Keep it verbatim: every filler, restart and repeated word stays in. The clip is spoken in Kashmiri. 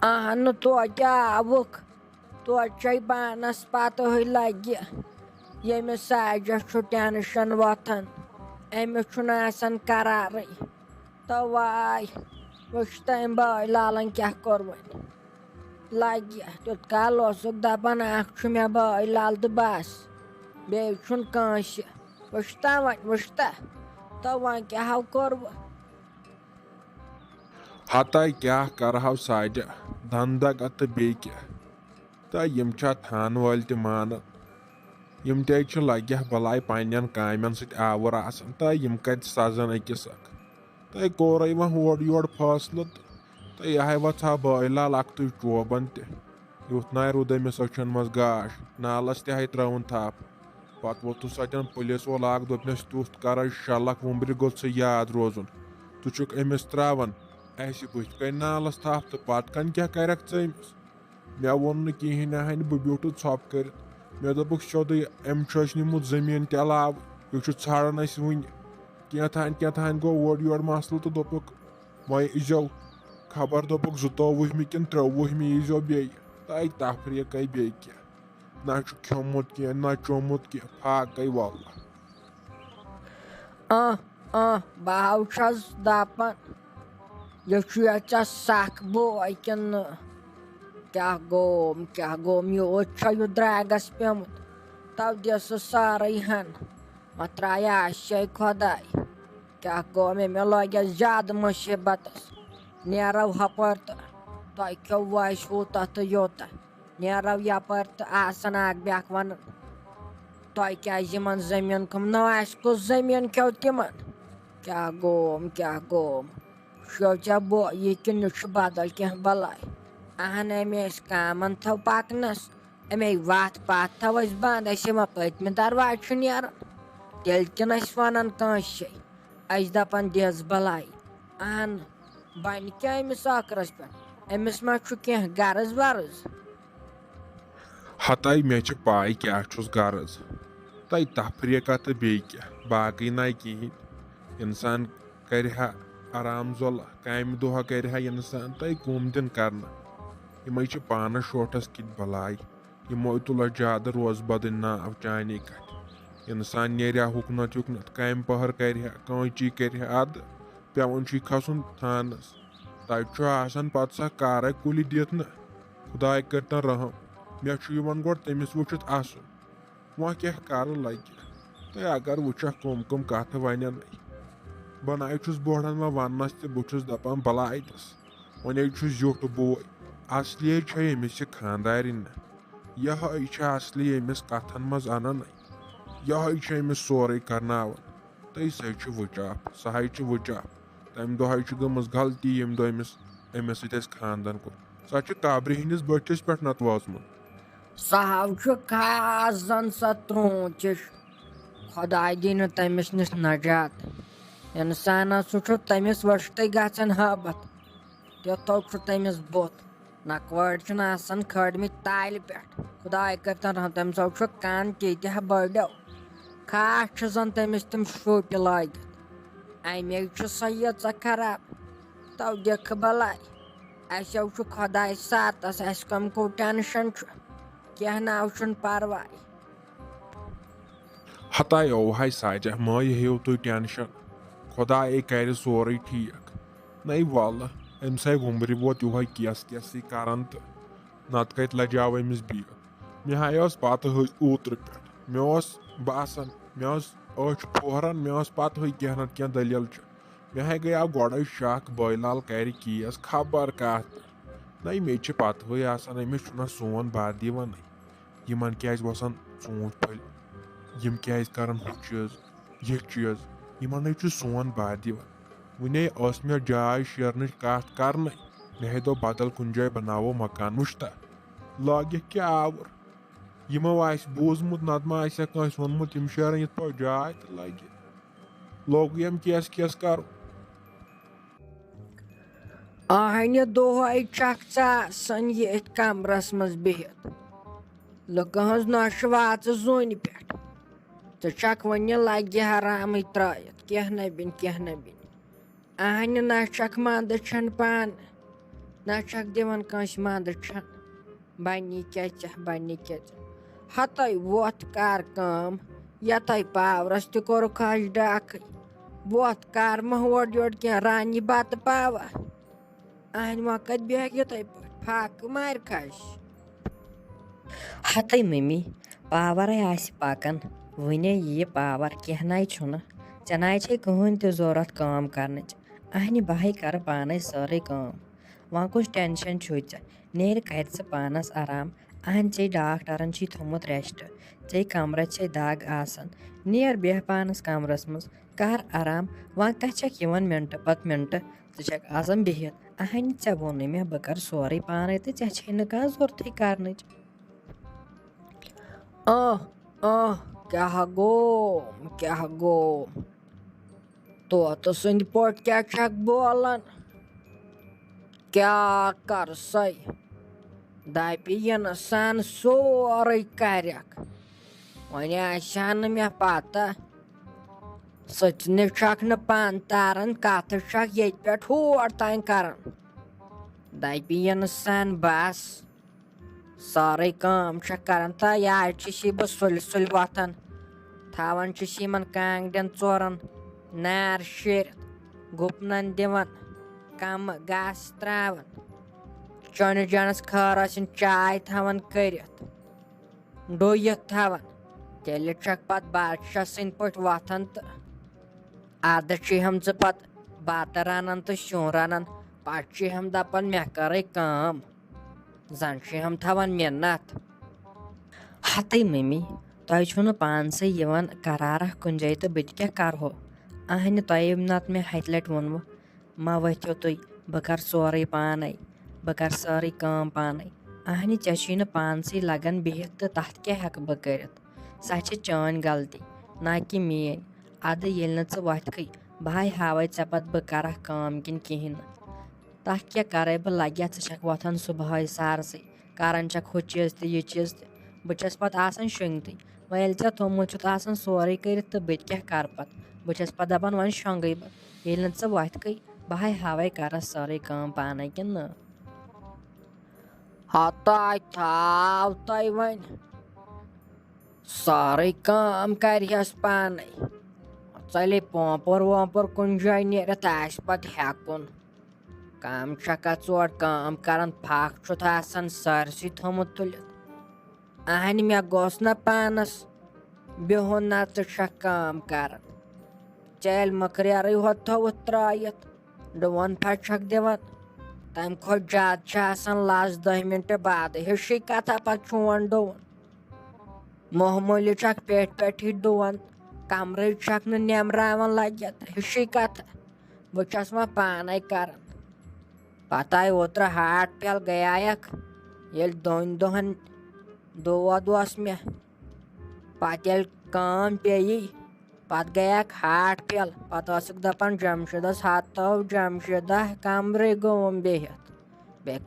اہنہٕ، توتہِ آوُکھ، توتہِ چھے پانس پتہٕے لگہِ، ییٚمِس ساجس چھُ ٹینشن وۄتھان، أمِس چھُنہٕ آسان قرارٕے۔ تو واے، وٕچھ تٔمۍ بٲے لالن کیٛاہ کوٚر وۄنۍ۔ لگہِ، تیُتھ کال اوسُکھ دپان، اکھ چھُ مےٚ بٲے لال تہٕ بس، بیٚیہِ چھُنہٕ کٲنٛسہِ۔ وٕچھتا وۄنۍ، وٕچھتا، تو وۄنۍ کیٛاہ ہو کوٚر وۄنۍ؟ ہتاے کیٛاہ کرہو ساجہ، دندگا تہٕ بیٚیہِ کیٛاہ؟ تہٕ یِم چھا تھانہٕ وٲلۍ تہِ مانان؟ یِم تہِ چھِ لگہِ بلاے پننٮ۪ن کامٮ۪ن سۭتۍ آوُر آسان، تہٕ یِم کتہِ سزن أکِس اکھ؟ تہٕ کوٚرے وۄنۍ ہورٕ یورٕ فٲصلہٕ تہٕ، تہٕ یہِ ہاے وۄژھا بٲے لال اکھتُے چوبن تہِ۔ یُتھ ناے روٗد أمِس أچھن منٛز گاش، نالس تہِ ہاے ترٲوٕن تھپھ۔ پتہٕ ووٚتھُس اتٮ۪ن پُلِس وول اکھ، دوٚپنس، تیُتھ کرے شلکھ وُمبرِ گوٚژھ ژےٚ یاد روزُن۔ ژٕ چھُکھ أمِس تراوان اسہِ بٕتھِ کنۍ نالس تھپھ تہٕ پتہٕ کنۍ کیٛاہ کرکھ ژٕ أمِس؟ مےٚ ووٚن نہٕ کِہیٖنۍ، اہنہِ، بہٕ بیوٗٹھُس ژھۄپہٕ کٔرِتھ۔ مےٚ دوٚپُکھ سیوٚدُے، أمۍ چھُ اَسہِ نیوٗمُت زٔمیٖن تہِ علاوٕ، یہِ چھُ ژھانڈان اَسہِ وُنہِ۔ کینٛہہ تام، کینٛہہ تام گوٚو اورٕ یورٕ مسلہٕ تہٕ دوٚپُکھ، وۄنۍ ییٖزیو، خبر دوٚپُکھ زٕتووُہمہِ کِنہٕ ترٛۆوُہمہِ ییٖزیو بیٚیہِ۔ تہٕ اَتہِ تفریٖقے بیٚیہِ کینٛہہ۔ نہ چھُ کھیوٚمُت کینٛہہ، نہ چوٚمُت کینٛہہ، فاقے واللہ۔ آہ، آہ، بہٕ ہاو چھَس دَپان، یہِ چھُ یا ژےٚ سَکھ بوے کِنہٕ نہٕ؟ کیٛاہ گوم، کیٛاہ گوم، یوٗت چھا یہِ درٛاگَس پیوٚمُت؟ تَو دِ سُہ سٲرٕے ہَن، مہ ترٛایہِ آسہِ خۄداے۔ کیٛاہ گوٚو مےٚ؟ مےٚ لٲگۍ اَتھ زیادٕ مُصیٖبتَس۔ نیرو ہُپٲرۍ تہٕ تۄہہِ کیٛاہ وَسہِ ہوٗتاہ تہٕ یوٗتاہ۔ نیرو یپٲرۍ تہٕ آسان اکھ بیاکھ ونان، تۄہہِ کیازِ یِمن زٔمیٖن کٕم نہ آسہِ، کُس زٔمیٖن کھیوٚو تِمن؟ کیٛاہ گوم، کیٛاہ گوم؟ شو ژےٚ بو یہِ کِنہٕ یہِ چھُ بدل کینٛہہ بلاے؟ اہن، أمۍ ٲسۍ کامن تھو پکنس، أمۍ وتھ پتھ تھو أسۍ بنٛد، أسۍ یِمن پٔتمہِ دروازٕ چھُ نیران، تیٚلہِ کِنہٕ أسۍ ونان کٲنٛسہِ؟ أسۍ دپان دِژ بلاے۔ اہن، بنہِ کیٛاہ أمِس ٲخرس پٮ۪ٹھ؟ أمِس ما چھُ کینٛہہ غرض ورض؟ ہتاے مےٚ چھِ پاے کیٛاہ چھُس غرض۔ تۄہہِ تفریٖقہ تہٕ بیٚیہِ کیٛاہ، باقٕے نَے کِہیٖنۍ۔ انسان کرِ ہا آرام زۄلہ، کامہِ دۄہہ کرِ ہا انسان، تۄہہِ کُم دِن کرنہٕ؟ یِمے چھِ پانس شوٹھس کِتھ بلاے۔ یِمو تُلہ زیادٕ روز بدٕنۍ ناو چانے کتھِ۔ انسان نیرِ ہا ہُکنتھ یُکنتھ، کامہِ پہر کرِ ہا، کٲنچی کرِ ہا، ادٕ پٮ۪وان چھُے کھسُن تھانس۔ تتہِ چھُ آسان پتہٕ سۄ کارے کُلہِ دِتھ نہٕ۔ خداے کٔرتن رحم۔ مےٚ چھُ یِوان گۄڈٕ تٔمِس وٕچھِتھ اسُن۔ وۄنۍ کیٛاہ کرٕ لگہِ؟ تہٕ اگر وٕچھکھ کٕم کٕم کتھٕ ونن۔ بہٕ نَے چھُس بوڑن وۄنۍ وننس تہِ، بہٕ چھُس دپان بلاے دِس۔ وۄنۍ ہے چھُ زیُٹھ بوے۔ اصلی ہے چھے أمِس یہِ خاندارِنۍ نہٕ۔ یِہوٚے چھِ اصلی أمِس کتھن منٛز انان۔ یِہوٚے چھِ أمِس سورُے کرناوان۔ تہٕ سۄے چھِ وٕچاپھ، سۄ ہے چھِ وٕچاپھ۔ تمہِ دۄہ ہے چھِ گٔمٕژ غلطی، ییٚمہِ دۄہ أمِس، أمِس سۭتۍ اَسہِ خاندان کوٚر۔ سۄ چھِ قبرِ ہٕنٛدِس بٔٹھِس پٮ۪ٹھ نتہٕ وٲژمٕژ۔ سُہ ہاو چھُ خاص زن سۄ ترٛوٗنٛچ ہِش۔ خۄداے دِیہِ نہٕ تٔمِس نِش نجات۔ انسانس سُہ چھُ تٔمِس وٕچھتٕے گژھان ہٲبتھ۔ تیُتھو چھُ تٔمِس بُتھ۔ نکوٲڑۍ چھِنہٕ آسان کھٲڑمٕتۍ تالہِ پٮ۪ٹھ۔ خۄداے کٔرتن رحم، تٔمۍ سو چھُ کن تیٖتیٛاہ بٔڑیو۔ خاص چھِ زن تٔمِس تِم شوٗپہِ لٲگِتھ۔ امے چھُ سۄ ییٖژاہ خراب۔ تو دِکھ بلاے۔ اسیو چھُ خۄداے ساتس، اسہِ کم کو ٹینشن چھُ۔ کینٛہہ ناو چھُنہٕ پرواے۔ ہتاے اوہاے ساجہ، مہ ہیٚیِو تُہۍ ٹینشن۔ خۄدایے کرِ سورُے ٹھیٖک۔ نَے واللہ، أمۍ ساے وُمبرِ ووت یِہوٚے کیس کیسٕے کران تہٕ نتہٕ کتہِ لجاو أمِس بیٚیہِ۔ مےٚ ہاے ٲس پتہٕ ہٕے اوترٕ پٮ۪ٹھ۔ مےٚ اوس باسان، مےٚ ٲس أچھ پھوہران، مےٚ ٲس پتہٕ ہٕے کینٛہہ نتہٕ کینٛہہ دٔلیٖل چھِ۔ مےٚ ہاے گٔیاو گۄڈَے شک، بٲے لال کرِ کیس خبر کتھ پٮ۪ٹھ۔ نَے مےٚ چھِ پتہٕ ہٕے آسان، أمِس چھُنہ سون بد یِوانٕے۔ یِمن کیازِ وسان ژوٗنٛٹھۍ پھٔلۍ؟ یِم کیازِ کرن ہُہ چیٖز، یہِ چیٖز؟ یِمن ہے چھُ سون بد یِوان۔ وُنے ٲس مےٚ جاے شیرنٕچ کتھ کرنٕے، مےٚ ہے دوٚپ بدل کُنہِ جایہِ بناوو مکان۔ وُچھتا، لٲگِکھ کیٛاہ آوُر؟ یِمو آسہِ بوٗزمُت، نتہٕ ما آسہِ ہا کٲنٛسہِ ووٚنمُت، یِم شیرن یِتھ پٲٹھۍ جاے تہٕ لگہِ۔ لوگُے یِم کیس کیس کرُن۔ آہنہِ دۄہے چھکھ ژٕ آسان ییٚتھۍ کمرس منٛز بِہِتھ۔ لُکہٕ ہٕنٛز نۄشہِ واژٕ زوٗنہِ پٮ۪ٹھ۔ ژٕ چھکھ وُنہِ لگہِ حرامٕے ترٲوِتھ، کینٛہہ نہ بِنہِ، کینٛہہ نہ بِنہِ۔ آہنہِ نہ چھکھ منٛدٕ چھَن پانہٕ۔ نہ چھکھ دِوان کٲنٛسہِ منٛدٕ چھن۔ بنی کیٛاہ ژےٚ، بنی کیٛاہ ژےٚ؟ ہتَے وۄتھ کر کٲم، یتھے پاورس تہِ کوٚرُکھ اَز ڈاکھٕے۔ وۄتھ کر مہ ہورٕ یورٕ کینٛہہ، رن یہِ بتہٕ پاوا۔ اہنہِ وۄنۍ کتہِ بیٚہکھ یِتھے پٲٹھۍ، فاقہٕ مارِ کھسہِ۔ ہتٕے مٔمی، پاورے آسہِ پکان، وُنے یِیہِ پاور، کینٛہہ نَے چھُنہٕ۔ ژےٚ نَے چھے کٕہٕنۍ تہِ ضروٗرت کٲم کرنٕچ۔ اہنہِ بہے کرٕ پانے سٲرٕے کٲم۔ وۄنۍ کُس ٹینشن چھُے ژےٚ؟ نیر کر ژٕ پانس آرام۔ اہنہِ ژے ڈاکٹرن چھُے تھوٚمُت ریسٹ۔ ژے کمرس چھے دگ آسان۔ نیر بیٚہہ پانس کمرس منٛز، کر آرام۔ وۄنۍ کتھ چھکھ یِوان منٹہٕ پتہٕ منٹہٕ؟ ژٕ چھکھ آسان بِہِتھ۔ اہنہِ، ژےٚ ووٚنُے مےٚ بہٕ کرٕ سورُے پانے تہٕ ژےٚ چھے نہٕ کانٛہہ ضروٗرتھٕے کرنٕچ۔ آہ، آہ، کیٛاہ گوٚو، کیٛاہ گوٚو؟ طوطہٕ سٕنٛدۍ پٲٹھۍ کیٛاہ چھکھ بولان؟ کیٛاہ کرسے؟ دپہِ یِنہٕ سان سورُے کرکھ۔ وۄنۍ آسہِ ہا نہٕ مےٚ پتہ۔ سٕژنہِ چھکھ نہٕ پن تاران، کتھٕ چھکھ ییٚتہِ پٮ۪ٹھ ہور تام کران۔ دپہِ یِنہٕ سان بس۔ سٲرٕے کٲم چھکھ کران تہٕ یاد چھِ سی بہٕ سُلہِ سُلہِ وۄتھان۔ تھاوان چھِ سی یِمن کانٛگڑٮ۪ن ژورن نار شیٖرِتھ، گُپنن دِوان کمہٕ گاسہٕ تراوان، چٲنِس جانس خٲر ٲسِن چاے تھاوان کٔرِتھ، ڈُیِتھ تھاوان۔ تیٚلہِ چھکھ پتہٕ بادشاہ سٕنٛدۍ پٲٹھۍ وۄتھان تہٕ ادٕ چھِ ہم ژٕ پتہٕ بتہٕ رنان تہٕ سیُن رنان، پتہٕ چھِ ہم دپان مےٚ کٔرٕے کٲم۔ زن چھِ ہم تھاوان مِنت۔ ہتٕے مٔمی، تۄہہِ چھُو نہٕ پانسٕے یِوان قرارہ کُنہِ جایہِ تہٕ بہٕ تہِ کیٛاہ کرہو؟ اہنہِ، تۄہہِ نتہٕ مےٚ ہتہِ لٹہِ ووٚنوٕ، مہ ؤتھِو تُہۍ، بہٕ کرٕ سورُے پانے، بہٕ کرٕ سٲرٕے کٲم پانے۔ اہنہِ، ژےٚ چھُے نہٕ پانسٕے لگان بِہِتھ تہٕ تتھ کیٛاہ ہٮ۪کہٕ بہٕ کٔرِتھ؟ سۄ چھِ چٲنۍ غلطی، نہ کہِ میٲنۍ۔ ادٕ ییٚلہِ نہٕ ژٕ وۄتھکھٕے، بہٕ ہاے ہاوے ژےٚ پتہٕ بہٕ کرکھ کٲم کِنہٕ کِہینۍ نہٕ۔ تَتھ کیٛاہ کَرَے بہٕ لَگہِ، ژٕ چھَکھ وۄتھان صُبحٲے سارسٕے، کَران چھَکھ ہُہ چیٖز تہِ یہِ چیٖز تہِ۔ بہٕ چھَس پَتہٕ آسان شۄنٛگتٕے۔ وۄنۍ ییٚلہِ ژےٚ تھوٚمُت چھُتھ آسان سورُے کٔرِتھ تہٕ بہٕ تہِ کیٛاہ کَرٕ پَتہٕ؟ بہٕ چھَس پَتہٕ دَپان وۄنۍ شۄنٛگٕے بہٕ۔ ییٚلہِ نہٕ ژٕ وۄتھکھٕے، بہٕ ہاے ہاوَے کَرَس سٲرٕے کٲم پانَے کِنہٕ نہٕ۔ ہَتاے تھاو تۄہہِ وۄنۍ۔ سٲرٕے کٲم کَرِہَس پانَے۔ ژَلے پومپُر وومپُر کُنہِ جایہِ نیٖرِتھ آسہِ پَتہٕ ہٮ۪کُن۔ کم چھکھ ژٕ اورٕ کٲم کران، پھکھ چھُتھ آسان سٲرسٕے تھوٚمُت تُلِتھ۔ اہنہِ، مےٚ گوٚژھ نہ پانس بِہُن، نہ ژٕ چھکھ کٲم کران۔ ژےٚ ییٚلہِ مٔکریرٕے ہوت تھوٚوُتھ ترٲیِتھ، ڈوٗن پھش چھکھ دِوان۔ تمہِ کھۄتہٕ زیادٕ چھِ آسان لس دٔہ مِنٹہٕ بعد ہِشی کتھا پتہٕ چون ڈوٗن۔ معموٗلی چھکھ پٮ۪ٹھۍ پٮ۪ٹھٕے ڈُوان، کمرٕے چھکھ نہٕ نٮ۪مراوان لگِتھ، ہِشٕے کتھا۔ بہٕ چھس وۄنۍ پانے کران۔ پتہٕ آیہِ اوترٕ ہارٹ فیل گٔیایکھ، ییٚلہِ دۄن دۄہن دود اوس مےٚ، پتہٕ ییٚلہِ کٲم پیٚیہِ، پتہٕ گٔیکھ ہارٹ فیل۔ پتہٕ ٲسٕکھ دپان، "جمشیدس ہتو جمشیدہ کمرٕے گوٚوُم بِہِتھ۔" بیٚیہِ